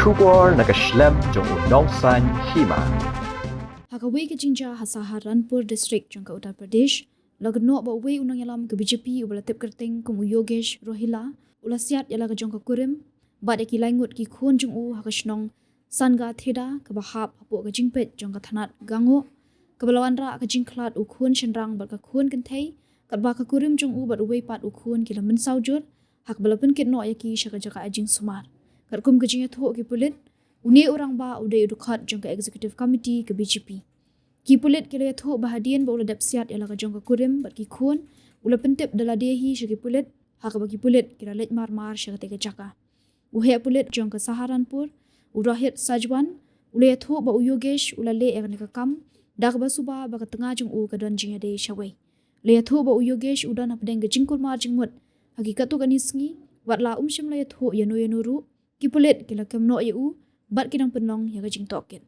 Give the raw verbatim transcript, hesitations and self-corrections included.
Khubor na ka shlem jong u Nongsaiñ Hima. Ha kawei ka jingjia ha Saharanpur District jong ka Uttar Pradesh, la kynnoh ba uwei u nongïalam ka B J P uba la tip kyrteng kum u Yogesh Rohila, u la siat ïa la ka jong ka kurim bad ïa ki laingut ki khun jong u ha ka shnong Sangatheda kaba hap hapoh ka jingpeit jong ka thanat Gangoh, kaba la wanrah ka jingkhlad u khun shynrang bad ka khun kynthei, katba ka kurim jong u bad uwei pat u khun ki la mynsaw jur, ha kaba la pynkit noh ïa ki sha ka jaka jingsumar. Katkum ka jingïathuh ki pulit, une u rangbah u dei u dkhot jong ka Executive Committee ka B J P. Ki pulit ki la ïathuh ba hadien ba u la dep siat ïa la ka jong ka kurim bad ki khun, u la pyntip da lade hi sha ki pulit, ha kaba ki pulit ki la leit marmar sha katei ka jaka. U heh pulit jong ka Saharanpur, u Rohit Sajwan, u la ïathuh ba u Yogesh u la leh ïa kane ka kam da kaba suba ba ka tnga jong u ka don jingïadei shawei. La ïathuh ba u Yogesh u don hapdeng ka jingkulmar jingmut ha ki katto katne sngi, wat la um shym la ïathuh ïano ïano ruh. Ki pulit ki la kem noh ïa u bad ki dang pynlong ïa ka jingtohkit.